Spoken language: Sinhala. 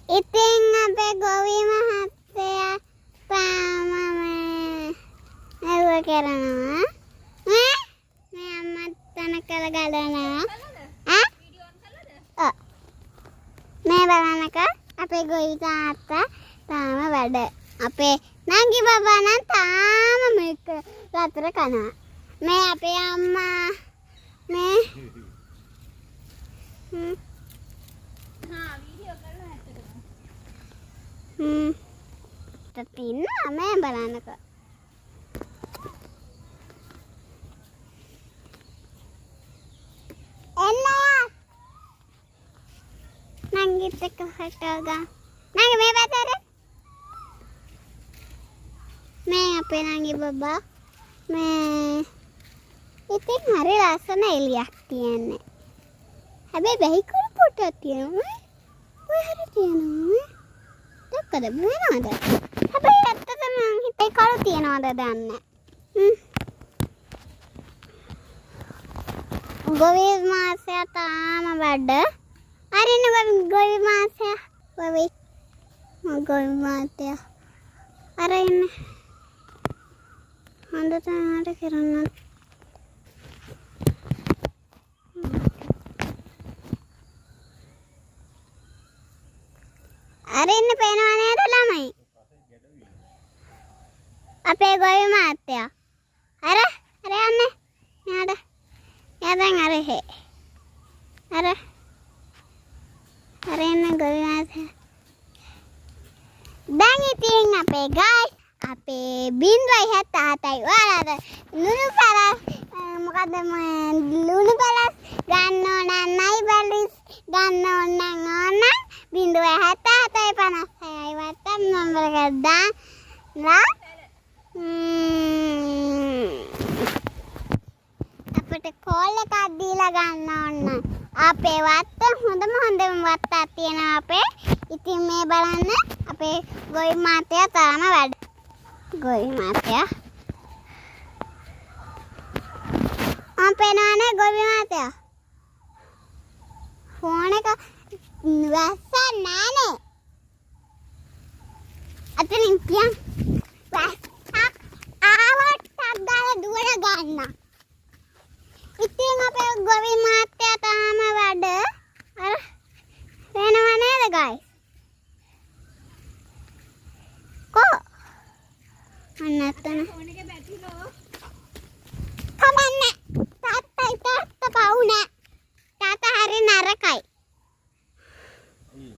ඉතින් අපේ ගොවි මහත්තයා තාම මේ මෙව කරනවා. මේ මේ අම්මා තනකල ගලනවා. ඈ? ඔව්. මේ බලන්නකෝ අපේ ගොවි තාත්තා තාම වැඩ. අපේ නංගි බබා නම් තාම මේක වතුර කනවා. මේ අපේ අම්මා මේ හ්ම් හා, වීඩියෝ කරලා ඇත්තටම. හ්ම් තින්නවා. මේ බලන්නකෝ. එන්න යා. නංගිත් එක්ක ෆොටෝ ගමු. නංගි, මේ පැත්තට. මේ අපේ නංගි බබා. මේ ඉතින් හරි ලස්සන එළියක් තියෙන්නේ. හැබැයි බැහිකුරු පොටක් තියෙනවා. ඔය හරි තියෙනවා. දැක්කද, වෙනවද? හැබැයි ඇත්තටම මං හිතේ කළු තියනවද දන්නේ. හ්ම්. ගොවි මාසය තාම වැඩ. අරින්න ගොවි ගොවි මාසය. ගොවි ගොවි මාසය. අර ඉන්න. හොඳට මට කරන්න. අර ඉන්න පේනවා නේද ළමයි? අපේ ගොවි මහත්තයා. අර අර යන්නේ. මෙහාට. එයා දැන් අර එහෙ. අර අර ඉන්න ගොවි මහත්තයා. දැන් ඉතින් අපේ ගයිස්, අපේ 077යි. ඔයාලට ලුණු පැලස්, මොකද්ද මේ, ලුණු පැලස් ගන්න ඕන නම්, නයි බැලිස් ගන්න ඕන නම්, ඕන නම් 077යි 56යි WhatsApp number එකට දාලා අපිට කෝල් එකක් දීලා ගන්න ඕන නම් අපේ වත්ත හොඳම හොඳම වත්තක් තියෙනවා අපේ. ඉතින් මේ බලන්න, අපේ ගොවි මහත්තයා තාම වැඩ. ගොවි මහත්තයා. ආ, පේනවනේ ගොවි මහත්තයා. ෆෝන් එක වැස්ස නෑනේ. අතනින් තියන්. වැස්සක් ආවොත් ටක් ගාලා දුවන ගන්න. ඉතින් අපේ ගොවි මහත්තයා තාම වැඩ. අර පේනව නේද ගයිස්? කෝ? අන්න අතන. ෆෝන් එකේ බැටරි ලෝ. කමන්නේ. තාත්තයි තාත්තා පව් නෑ.